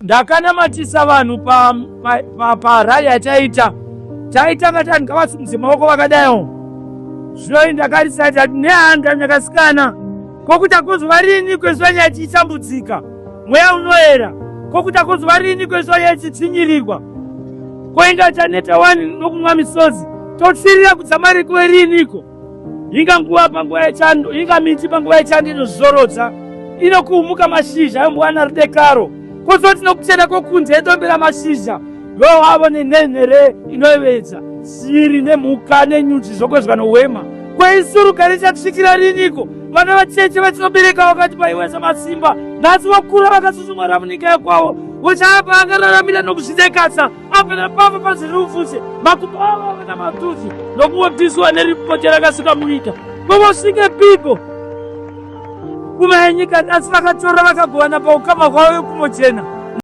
Ndakanamatisa vanhu parali yataita taitanga tati ngavasimudze maoko vakadaiwo zvino ndakarisa tati nehanda nyakasikana kokuti akozova rini kwezuva nyaya tichitambudzika mweya unoera kokuti akozova rini kwezuva nyaya tichitsinyirirwa koinga taneta wani nokumwa misodzi totsirira kudzamariko eriniko Inga nguva panguva yechando, inga miti panguva yechando inozorodza, inokuumuka mashizha yombowana rudekaro, kozoti nokuchena kwokunze yodombera mashizha, vowavo nenhenhere inoyevedza, shiri nemhuka nenyuchi zvokwezwa nohwema. Kweisu rugare richatisvikira riniko? Vana vacheche vatinobereka vakati paiwesa masimba, nhasi vokura vakasusumara munyika yakwavo, vochava angararamira nokuzvidekatsa apa napapa pazirufuse makumbo avo akana matuzi nokungobviswa neripote rakasuka munyika vovosvike piko kuma yenyika asi vakatora vakagovana paukama hwavo yekumochena.